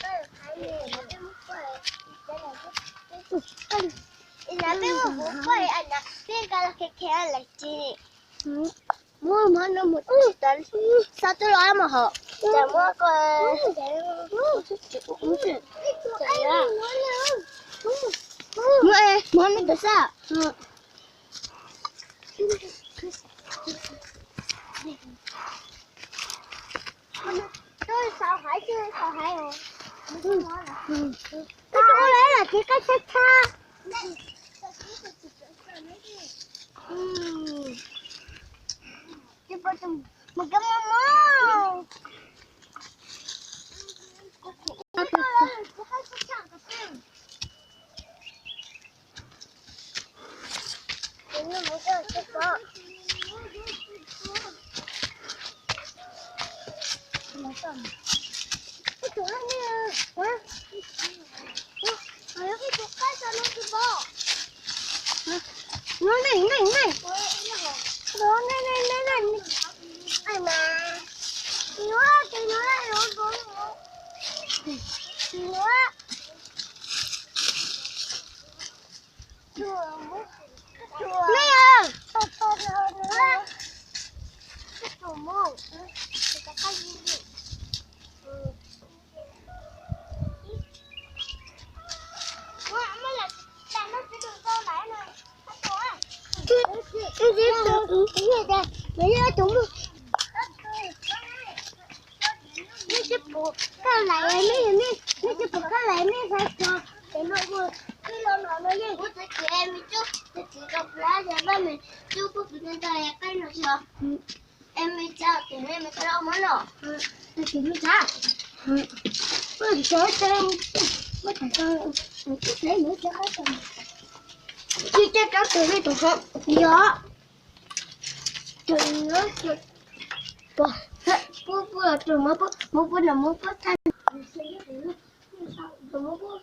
Peb ua hauv peb, peb nqa los khev khev lawm ces. Muab mov no mus tsis tau, xa tuaj los mus hauv, ces muab ko, muab, muab no tus xab. Xaus haiv, xaus haiv. Koj ua lawm los ces koj tshab tshab. Mus kab mos mos. Neb, neb, neb, neb, neb, neb, neb. Tsis pum kab lais, nej, nej tsis pum kab lais nej xav tso. Ces no ua ib lo no no yeej ua txiv txiv me cub, txiv txiv rau plab ces pab me cub pub pus ntawd qaib no tso. Es me tsa ces me tsa los muab no. Tsis me tsa. Muab tsa, muab tsa, tsis tsa, muab tsa, tsis tsa rau tus li tus ho. Yog. Tus no, pub pub tus muab pub, muab pub no muab pub tag. Tus muab pub.